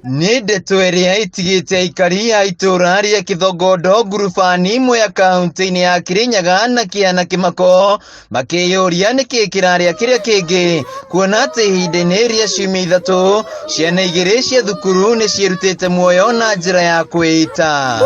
Nĩ ndeto ĩrĩa ĩtigĩte aikari a itũra rĩa Kĩthongondo ngurubani Mwea kaũntĩ-inĩ ya Kĩrĩnyaga na kĩana kĩmako makĩyũria nĩkĩ kĩrarĩa kĩrĩa kĩngĩ kuona atĩ ihinda-inĩ rĩa ciumia ithatũ ciana igĩrĩ cia thukuru nĩ ciĩrutĩte muoyo na njĩra ya kwĩita.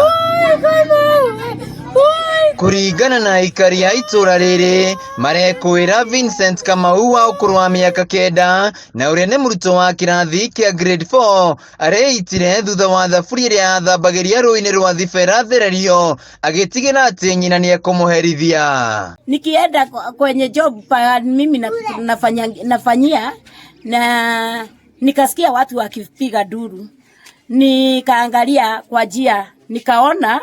Kũringana na aikari a itũra rĩrĩ marekwĩra Vincent Kamau wa ũkũrũ wa mĩaka 9 na ũrĩa nĩ mũrutwo wa kĩrathi kĩa grade 4 areitire thutha wa thaburia ĩrĩa athambagĩria rũĩ-inĩ rwa Thibera thererio agĩtigĩra atĩ nyina nĩ ekũmũherithia. Nikienda kwenye job pa mimi nafanyia na nikasikia watu wakipiga duru, nikaangalia kwa njia nikaona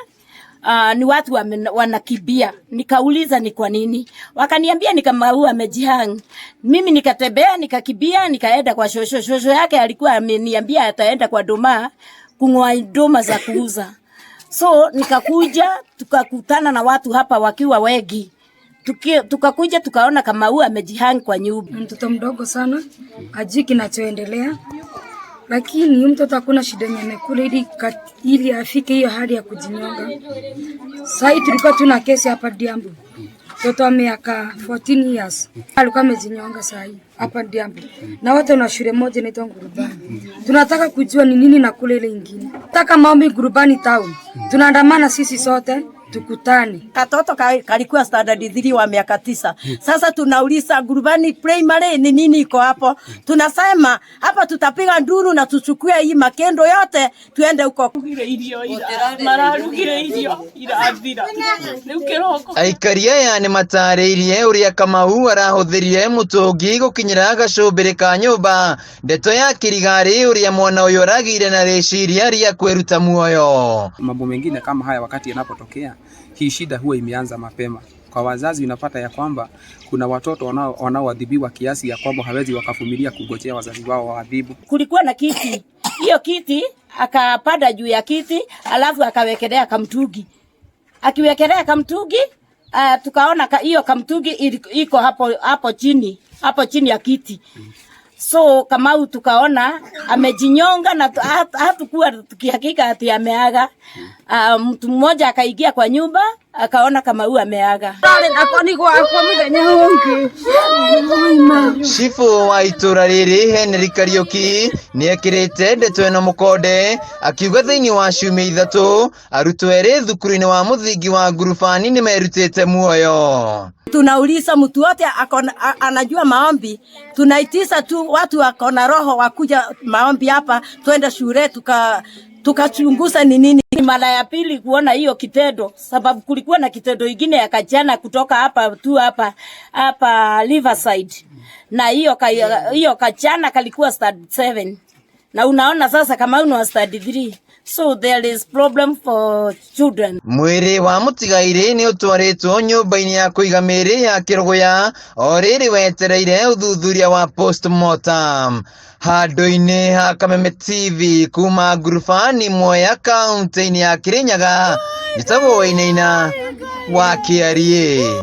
ni watu wanakimbia. Nikauliza ni kwa nini, wakaniambia ni Kamau amejihang. Mimi nikatembea nikakimbia nikaenda kwa shosho. Shosho yake alikuwa ameniambia ataenda kwa doma kung'oa nduma za kuuza. So nikakuja tukakutana na watu hapa wakiwa wengi. Tukakuja tukaona Kamau amejihang kwa nyumba. Mtoto mdogo sana, hajui kinachoendelea, lakini huyu mtoto hakuna shida yenye amekula ili afike hiyo hali ya kujinyonga. Sasa tulikuwa tuna kesi hapa Diambu, mtoto wa miaka 14 years alikuwa amejinyonga saa hii hapa Diambu, na wote na shule moja inaitwa Ngurubani. Tunataka kujua ni nini nakula ile ingine. Nataka maombi Ngurubani town, tunaandamana sisi sote tukutane. Katoto kalikuwa standard 3 wa miaka 9. Sasa tunauliza Ngurubani primary ni nini iko hapo? Tunasema hapa tutapiga nduru na tuchukue hii makendo yote tuende huko. Mararugire irio irathira riu kiroko. Aikari aya nĩ matarĩirie ũrĩa Kamau arahũthĩrire mũtũngi gũkinyĩra gacũmbĩrĩ ka nyũmba, ndeto ya kĩrigarĩ ũrĩa mwana ũyũ aragĩire na rĩciria rĩa kwĩruta muoyo. Mambo mengine kama haya wakati yanapotokea, hii shida huwa imeanza mapema. Kwa wazazi unapata ya kwamba kuna watoto wanaoadhibiwa kiasi ya kwamba hawezi wakavumilia kungojea wazazi wao waadhibu. Kulikuwa na kiti, hiyo kiti akapanda juu ya kiti, alafu akawekelea kamtungi. Akiwekelea kamtungi, tukaona hiyo kamtungi iko hapo chini ya kiti. So Kamau tukaona amejinyonga na hatukuwa tukihakika ati ameaga. Mtu mmoja akaingia kwa nyumba akaona Kamau ameaga. Cibu wa itũra rĩrĩ Henry Kariuki nĩekĩrĩte ndeto ĩno mũkonde akiuga thĩinĩ wa ciumia ithatũ arutwo erĩ thukuru-inĩ wa mũthingi wa Ngurubani nĩmerutĩte muoyo. Tunauliza mtu wote anajua maombi, tunaitisa tu watu wako na roho wakuja maombi hapa, twende shule tukachunguza ni nini. Ni mara ya pili kuona hiyo kitendo, sababu kulikuwa na kitendo ingine ya kajana kutoka hapa tu hapa Riverside, na hiyo kajana kalikuwa standard 7 na unaona sasa kama una standard 3, so there is problem for children. Mwĩrĩ wa mũtigairĩ nĩ ũtwarĩtwo nyũmba-inĩ ya kũiga mĩĩrĩ ya Kĩrũgũya o rĩrĩ wetereire ũthuthuria wa postmortem. Handũ-inĩ ha Kameme TV kuma Ngurubani Mwea kaũntĩ-inĩ ya Kĩrĩnyaga, njĩtagwo Wainaina wa Kĩariĩ.